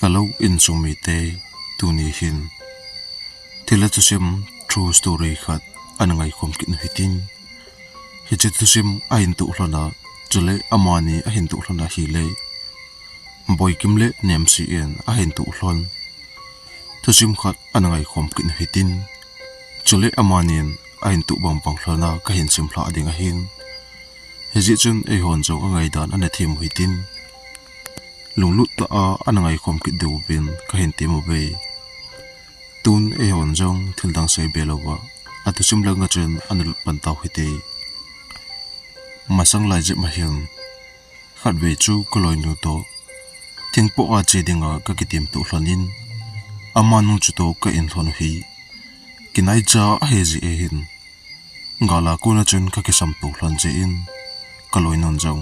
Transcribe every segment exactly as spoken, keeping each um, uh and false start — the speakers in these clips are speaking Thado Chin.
Hello insung mite, tuni hin thilha thusim, true story khat ana ngaikhom kit u hitin. Hiche thusim ahin tuh lhon a, chule amani ahin tuh lhon ahile, Boikim le Nemsi in ahin tuh lhon thusim khat ana ngaikhom kit u hitin. Chule amanin ahin tuh bangbang lhon a kahin simlhah ding ahin. Hijeh chun eihon jong angaidan ana them u hitin. Lunglut tah a ana ngaikhom kit diuvin kahin tem uve. Tun eihon jong thildang seibe louva, athusim langa chun ana lut pan tau hite. Masang lai jep ma hin, khatvei chu kaloinu toh thingpoh a che dinga kakitem tuh lhonin, amanu chutoh ka-in lhon u hi kinaicha ahi jeh ahin, gala kona chun kakisam tuh lhon jeh in, kaloinun jong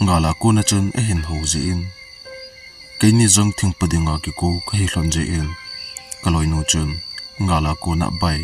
gala kona chun ahin hou jeh in, keini jong thingpoh dinga kikou kahi lhon jeh in, kaloinu chun gala kona bai,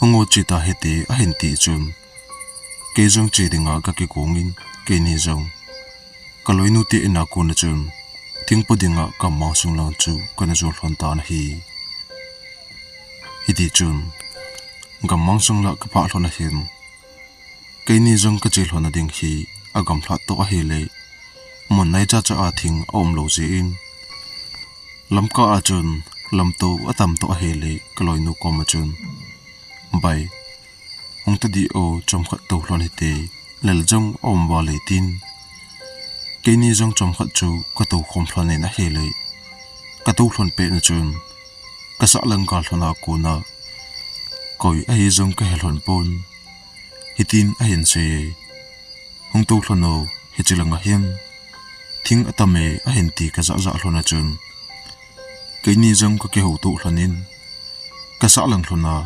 hung o che tahite ahin ti chun, kei jong che dinga kakikongin, keini jong kaloinu te ina kona chun thingpoh dinga gammang sung lang chu kana jon lhon tan ahi. Hitichun gammang sung lah kaphah lhon ahin, keini jong kache lhon nading hi agamlhat toh ahile, mun naicha cha a thing aumlou jeh in, lamkah a chun lamtou atam toh ahile, kaloinu koma chun, Bai, hung tadih o, chomkhat tou lhon hite, lel jong aum val e, tin, keini jong chomkhat chu katou khom lhonin ahile, katou lhon petna chun kasahlang gal lhon a kona koi ahi jong kahe lhon pon. Hitin ahin sei e, Hung tou lhon o, hiche langa hin thing atam e, ahin ti kajah jah lhon a chun, keini jong kakihou tuh lhonin, kasahlang lhon a,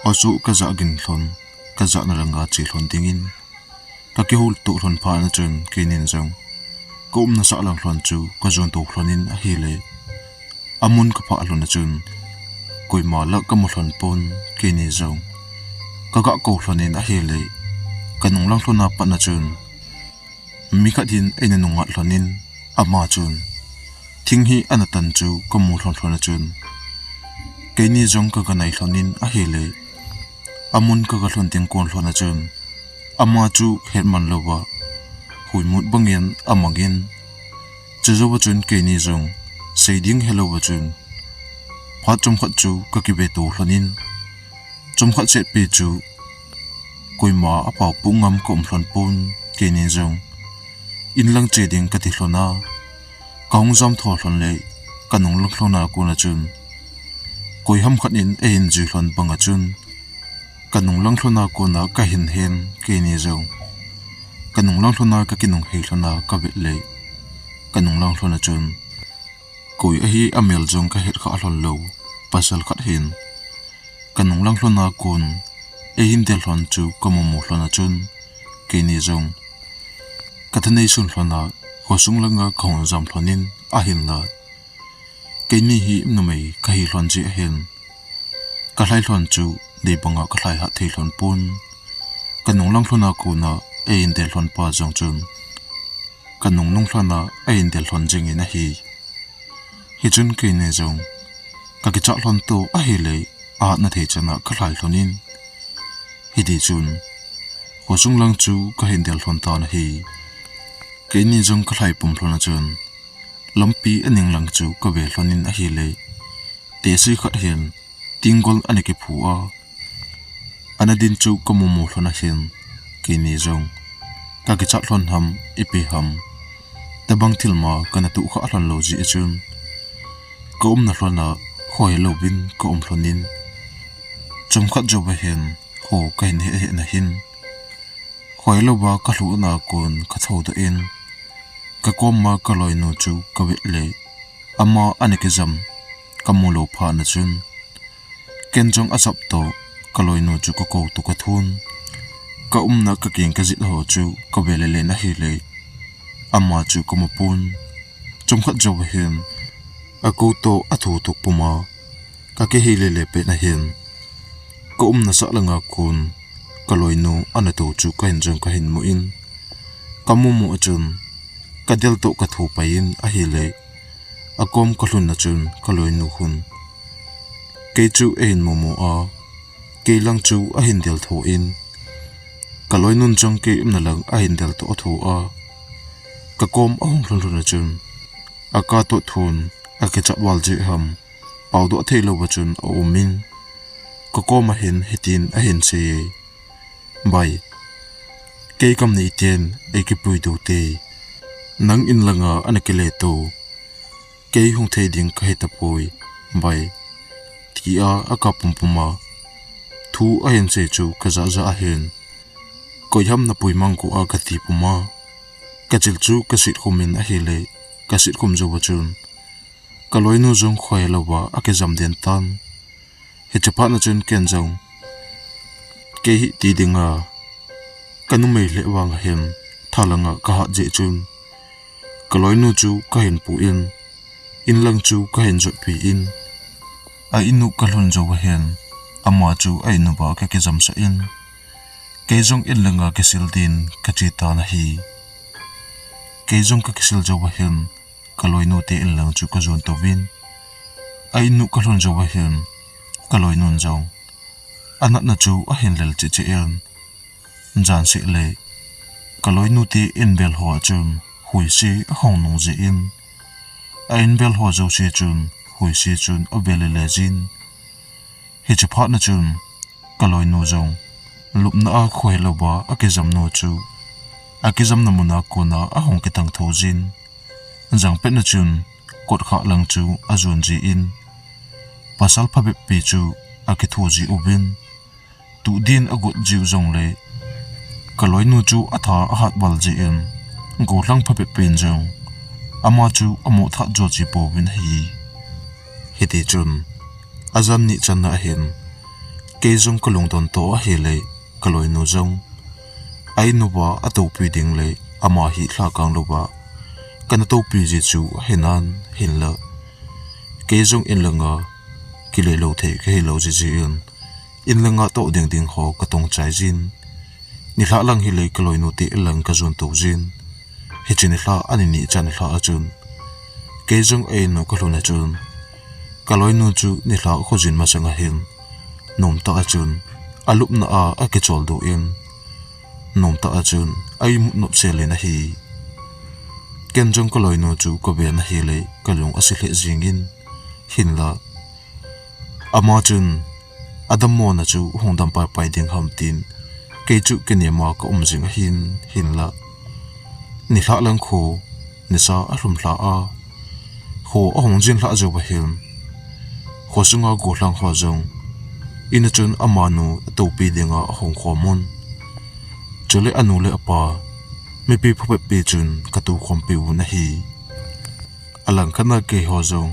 achu kajah ging lhon, kajahna langa che lhon dingin kakihou tuh lhon phat na chun, keinin jong kaumna sahlang lhon chu kajon tuh lhonin ahile, amun kaphah lhon a chun, koima lah kamu lhon pon, keini jong kagah kou lhonin ahile, kanung lang lhon a pat na chun, mi khat hin eina nungngat lhonin, ama chun thing hi ana tan chu kamu lhon lhon a chun, keini jong kaga nai lhonin ahile, amun kaga lhun ding kon lhon a chun, ama chu hetman louva huimut bangin amangin, chujouva chun keini jong sei ding helouva chun, phat chomkhat chu kakive tou lhonin, chomkhat setpi chu koima apaopuh ngam kaum lhon pon, keini jong in lang che ding kati lhon a, kahung jam tho lhon le, kanung lang lhon a kona chun, koi ham khat in eihin jui lhon banga chun, kanung lang lhon a kona kahin hen, keini jong kanung lang lhon a kakinung hei lhon a kavet le, kanung lang lhon a chun, koi ahi amel jong kahet khah lhon lou pasal khat hin, kanung lang lhon a kon eihin del lhon chu kamu mu lhon a chun, keini jong kathanei sun lhon a, khosung langa kahung jam lhonin ahinla, keini hi numei kahi lhon jeh ahin, kalhai lhon chu dei banga kalhai hat thei lhon pon, kanung lang lhon a kona eihin del lhon pa jong chun, kanung nung lhon a eihin del lhon jingin ahi. Hichun keini jong kakichat lhon toh ahile, ahatna thei chan a kalhai lhonin, hitichun khosung lang chu kahin del lhon tan ahi. Keini jong kalhai pum lhon a chun, lampi aning lang chu kave lhonin ahile, tehse khat hin tinggol ana kiphu a, ana din chu kamu mu lhon a hin, keini jong kakichat lhon ham, ipi ham, tobang thil ma kana tuh khah lhon lou jeh a chun, kaumna lhon a khohe louvin kaum lhonin, chomkhat jouva hin kho kahin heh heh na hin, khohe louva kalhuhna a kon kathoudoh in, kakoma kaloinu chu kavet le, ama ana kijam kamu lou phat na chun, ken jong asap toh kaloinu chu kakou toh kathun, kaumna kakeng kajit ho chu kave lele na ahile, ama chu kamu pon, chomkhat jouva hin akou toh athu toh puma kakihei lele pet na hin, kaumna sah langa kon kaloinu ana tou chu kahin jong kahin mu in, kamu mu a chun kadel toh kathu pai in ahile, Akom kalhun na chun kaloinu khun kei chu ahin momo a, kei lang chu ahin del tho in, kaloinun jong kei umna lang ahin del tho a tho a, kakom ahung lhun lhun na chun, aka toh thun akichap val jeh ham, pao doh thei lou va chun aum in, kakom ahin hitin ahin sei e, "Bai, kei kam nei ten eikipui diu te, nang in langa ana kile to, kei hung thei ding kahi tapoi, bai," tia aka pum pum a, thu ahin sei chu kajah jah ahin, koi ham napui mang ko a kati pum a, kachil chu kasit khum in ahile, kasit khum jou va chun, kaloinu jong khohe lou va akijam den tan. Hiche phat na chun ken jong, kei hi ti dinga, kanumei lheh vang ahin, tha langa kahat jeh chun, kaloinu chu kahin pu in, in lang chu kahin jotpi in, a in u kalhun jou va hin, ama chu a in uva kakijam sah in, kei jong in langa kisil din kache tan ahi. Kei jong kakisil jou va hin, kaloinu te in lang chu kajon touvin, a in u kalhun jou va hin, kaloinun jong anatna chu ahin lel cheh cheh in, jan seh le, kaloinu te in vel ho a chun huisi ahung nung jeh in, a in vel ho jouse chun huisi chun avel le le jin. Hiche phat na chun, kaloinu jong lupna a khohe lou va akijam nu chu, akijamna mun a kona ahung kitang tho jin. Jang pet na chun, kot kha lang chu ajon jin, pasal phabep pi chu akitho ji uvin, tu din agot jiu jongle, kaloinu chu atha ahat val jeh in, gollhang phabep pen jong ama chu amoh that jo ji pouvin ahi. Hiti chun, ajan ni channa ahin, kei jong kalungdon to ahile, kaloinu jong a in uva atoupi ding le, ama hi lhakang louva kana toupi ji chu ahi nan, hinla kei jong in langa kile lou thei kahi lou jeh jeh in, in langa toh ding ding ho katong chai jin. Nilhah lang hile kaloinu te in lang kajon tou jin. Hiche nilhah ani ni chan nilhah a chun, kei jong a in u kalhun a chun, kaloinu chu nilhah khojin masang ahin, nomtah a chun alupna a akichol doh in, nomtah a chun a imut nop sel in ahi. Ken jong kaloinu chu kaven ahile kalung ase lheh jing in, hinla ama chun adammo na chu hung dam pai pai ding ham tin, kei chu kinem a kaum jing ahin, hinla nilhah lang kho nisa alhum lha a, kho ahung jin lhah jou va hin, kho sunga gollhang ho jong in a chun amanu atoupi dinga ahung khom un. Chule anu le apa, mipi phabep pi chun katu khompi un ahi. Alang khat na keiho jong,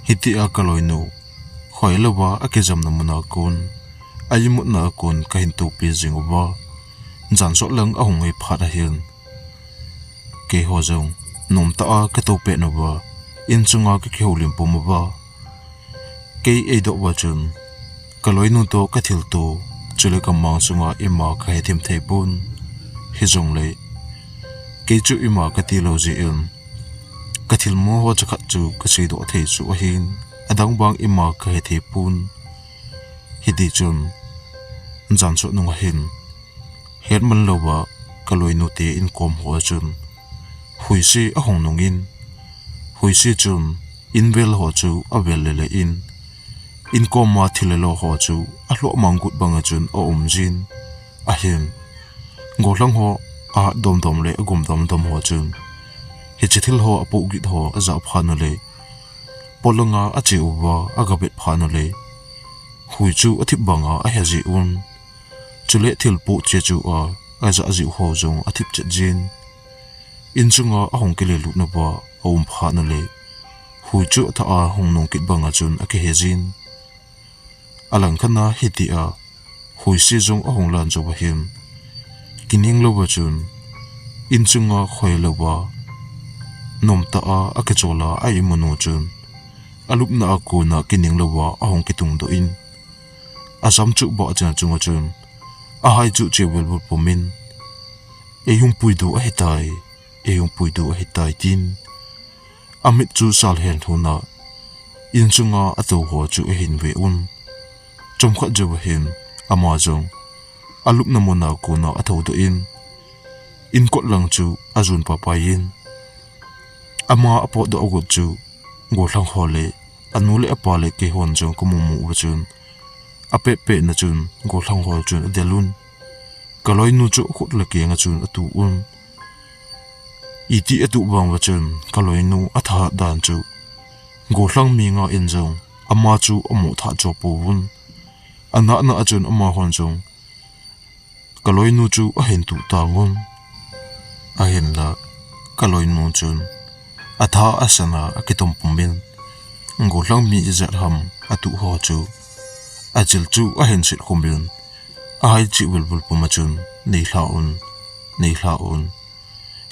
hitia kaloinu khohe louva akijamna mun a kon, a imutna a kon kahin toupi jing uva, jan sot lang ahung hi phat ahin, keiho jong nomtah a katou pet uva, in chunga kakihoulim pum uva, kei eidoh uva chun, kaloinu toh kathilto, chule kamang sunga ima kahethem thei pon. Hijongle, kei chu ima kati lou jeh in, kathilmu ho chakhat chu kaseidoh thei chu ahin, adang vang ima kahethei pon. Hiti chun, jan sot nung ahin, hetman louva kaloinu te inkom ho a chun huisi ahung nung in, huisi chun invel ho chu avel le le in, inkom a thil le lo ho chu alhoh mang got banga chun aum jin ahin, gollhang ho ahat dom dom le agom dom dom ho chun hiche thil ho apoh git ho ajah phat ule, polanga ache uva agavet phat ule, hui chu athip banga ahe ji un. Chule thil poh che chu a ajah jiu ho jong athip chet jin. In chunga ahung kile lut nauva aum phat ule, hui chu athah a hung nung kit banga chun akihe jin. Alang khat na hitia huisi jong ahung lan jou va hin, kining louva chun in chunga khohe louva, nomtah a akichol a a imunu chun alupna a kona kining louva ahung kitungdoh in, ajam chu bah chan chunga chun ahai chu che vel vut pum in, "Eihung puidoh ahitai, eihung puidoh ahitai," tin Amit chu sal hen lhun a, insunga atou ho chu ahin ve un. Chomkhat jou hin, ama jong alupna muna kona athoudoh in, inkot lang chu ajon papai in, ama apotdoh agot chu, gollhang ho le anu le apa le keihon jong kamu mu uva chun, apet pet na chun gollhang ho chun adel un. Kaloinu chu akhut le kenga chun atu un. Iti atu vang uva chun kaloinu athahat dan chu, gollhang mi nga in jong ama chu amu tha cho pouvun. Anahna a chun amahon jong kaloinu chu ahin tuh tang un. Ahinla, kaloinu chun atha asana akitom pum in, gollhang mi ijat ham atu ho chu, achil chu ahin sit khum in, ahai chi vilvil pum a chun, "Nei lha un, nei lha un.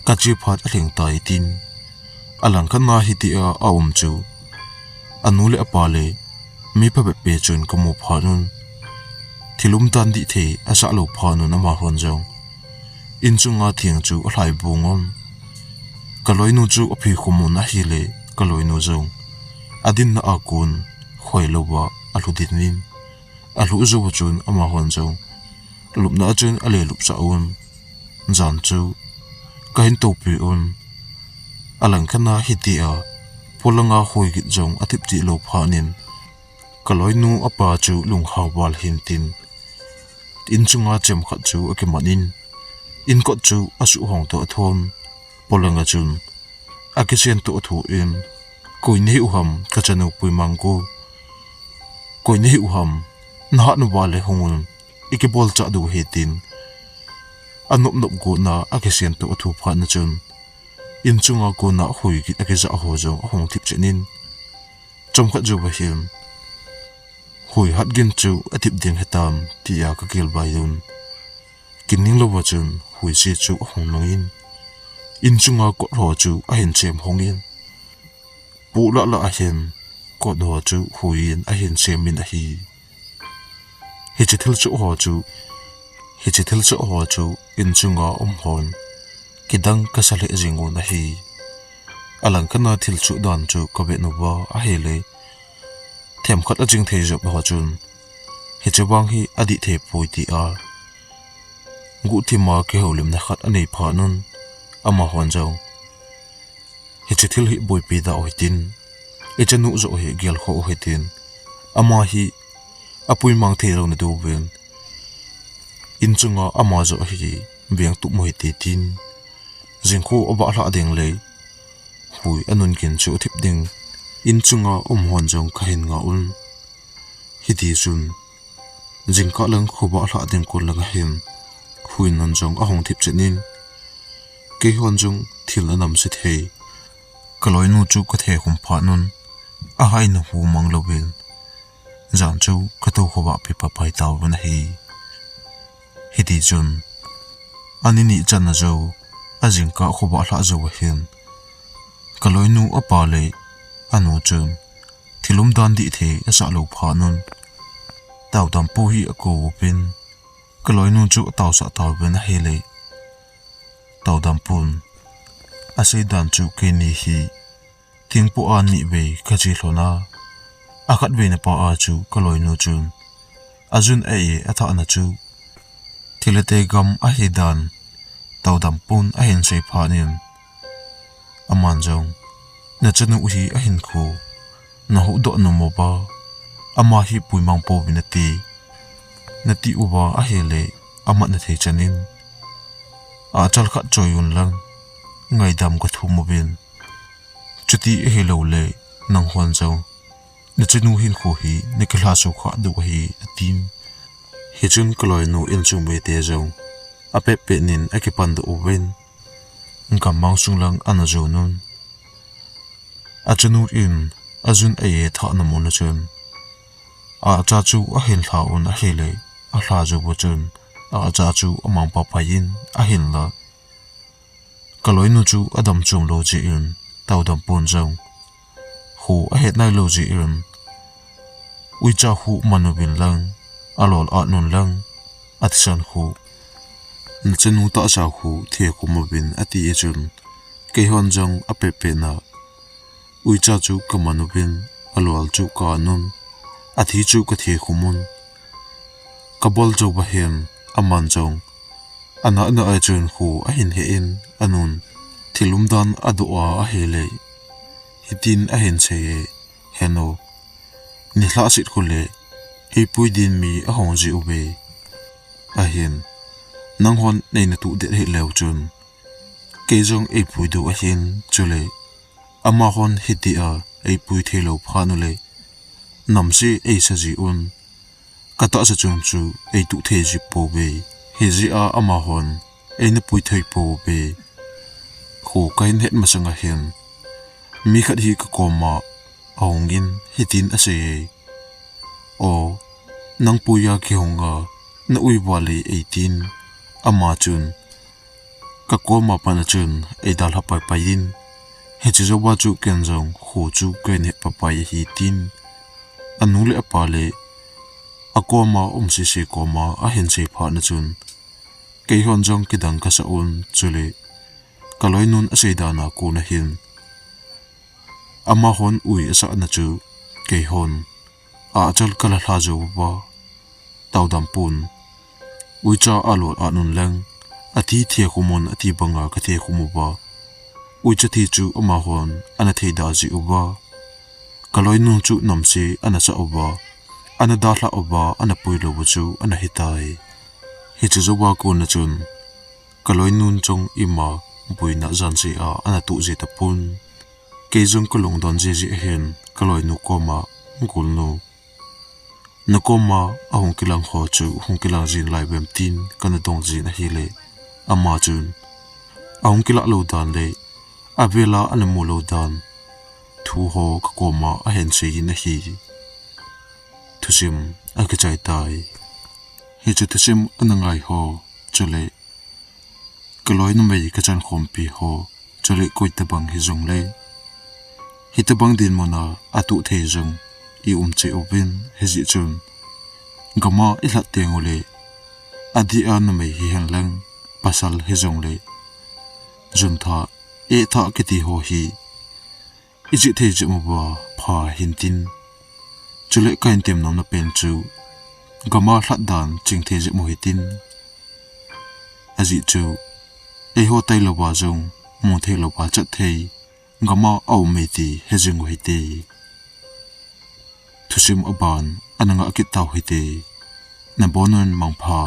Kache phat alhing tai," tin. Alangkhat na hitia aum chu, anu le apa le mi phabep pe chun kamu phat un. Thil umdan dih thei asah lou phat un amahon jong, insunga theng chu alhai bung un. Kaloinu chu aphi khum un ahile, kaloinu jong adinna a kon khoilouva alhu din in, alhu jou chun amahon jong lupna a chun ale lup sah un. Jan chu kahin toupi un. Alangkhat na hitia polanga hoi git jong athip cheh lou phat in, kaloinu apa chu lunghang val hin tin, insunga chemkhat chu akiman in, inkot chu asuh hong toh athon, polanga chun akisen toh athu in, "Koi nahi u ham, kachanu Puimang ko? Koi nahi u ham? Nahat uva le hung un, ikibol chah diu ahi," tin anop nop gotna akisen toh athu phat na chun, insunga kona hoi git akijah ho jong ahung thip chet in, chomkhat jouva hin, "Hoi hat gin chu athip ding ahitam," tia kagel bai un. Kining louva chun hoi se chu ahung nung in, insunga kot ho chu ahin sem hong in, pu lah lah a hin kot ho chu hoi in ahin sem in ahi. Hiche thil chu ho chu, hiche thil chu ho chu insunga um hon kidang kasa lheh jing un ahi. Alangkhat na thil chu dan chu kavet uva ahile, themkhat aching thei jep ho chun, hiche vang hi adih thei poi tia guhthim a kihoulimna khat anei phat un, amahon jong, "Hiche thil hi boipi da u hitin, ichanu joh hi gelkhoh u hitin, ama hi apuimang thei louna diuvin, insunga ama joh hi veng tup u hite," tin, jingkho avah lhah ding le hoi anun gin chu athip ding insunga um hon jong kahin ngah un. Hiti chun, jingkah lang khovah lhah ding kon langa hin, hoi nun jong ahung thip chet in, keihon jong thil anam se thei kaloinu chu kathe khum phat un, ahai na hu mang louvin, jan chu katou khovah pi papai tauvin ahi. Hiti chun, ani ni channa jou, ajingkah khovah lhah jou ahin, kaloinu apa le anu chun thil umdan dih thei asah lou phat un, taodam pu hi akou uvin, kaloinu chu ataosah tauvin ahile, taodam pun asei dan chu, "Keini hi thingpu a nivei kache lhon a, akhatvei na pa a chu kaloinu chun ajun a e athahna chu thilha te gam ahi dan taodam pun ahin sei phat in, aman jong, 'Nachanu hi ahinkho nahuhdoh nom uva, ama hi puimang pouvin ati,' nati uva ahile, amat na thei chan in, achal khat choi un lang, ngaidam kathum uvin. Chuti ahilou le, nanghon jong nachanu hinkho hi nakilha sukha diu ahi," atin. Hichun kaloinu insung mite jong apet pet in akipan doh uvin, gammang sung lang ana jon un. Achanu in ajun a e thahna mun a chun, acha chu ahin lha un ahile, alha jou u chun, acha chu amang papai in ahinla, kaloinu chu adam chom lou jeh in, taodam pun jong kho ahet nailou jeh in, "Uicha khu man uvin lang, alol at un lang, atisan khu, nachanu tahsa khu the khum uvin," ati chun, keihon jong apet pet na Uicha chu kaman uvin, alual chu ka-an un, athi chu kathekhumun. Kabol jou uva hin, aman jong ana ana a chun kho ahin he in, anun thil umdan adoh a ahile, hitin ahin seiye, Henu, nilhah sit khole, eipui din mi ahung ji uve. Ahin, nanghon neina tuh det hih leu chun, kei jong eipui diu ahin, chule amahon hitia eipui theilou phat ule, namse eisa ji un, katahsa chung chu eituh thei ji pouve. Hijeh a amahon eina pui thei pouve. Kho kahin het masang ahin, mi khat hi kakoma ahungin hitin aseiye, O, nang puiya kihunga na-ui uva le eitin, ama chun kakoma pat a chun eidalha paipai in, hiche jouva chu ken jong kho chu kahin het paipai ahi tin, anu le apa le akoma um sese koma ahin sei phat a chun, keihon jong kidang kasah un, chule kaloinun asei dan a kon ahin, amahon ui asah na chu keihon achal kala lha jou uva, taodam pon, uicha alual a-an un lang, athi thekhumun ati banga kathekhum uva, uicha thi chu amahon ana thei da ji uva, kaloinu chu namse ana sah uva, ana dalhah uva, ana pui lou u chu ana hitai. Hiche jouva kon a chun, kaloinun jong ima buina janse a ana tuh ji tapon. Kei jong kalungdon jiji ahin, kaloinu koma, Golnu, nakoma ahung kilang ho chu hung kilang jin lai vem tin kana dong jin ahile, ama chun ahung kilah lou dan le avela ana mu lou dan thu ho kakoma ahin seiyin ahi. Thusim akichai tai. Hiche thusim ana ngai ho, chule kaloi numei kachan khompi ho, chule koi tabang hijongle, hitobang dinmun a atuh thei jong i um cheh uvin, hijeh chun gam a ilhat teng ule, adeh a numei hihen lang, pasal hijongle, junthah, ehtah kiti ho hi ijih thei jep uva pha hintin, chule kahin temnomna pen chu, gam a lhat dan ching thei jep u hitin, ajeh chu eiho tailou va jong mu theilou va chat thei gam a aum e ti hejing u hite. Thusim aban ana ngah kit tau hite. Nabonun mangpha.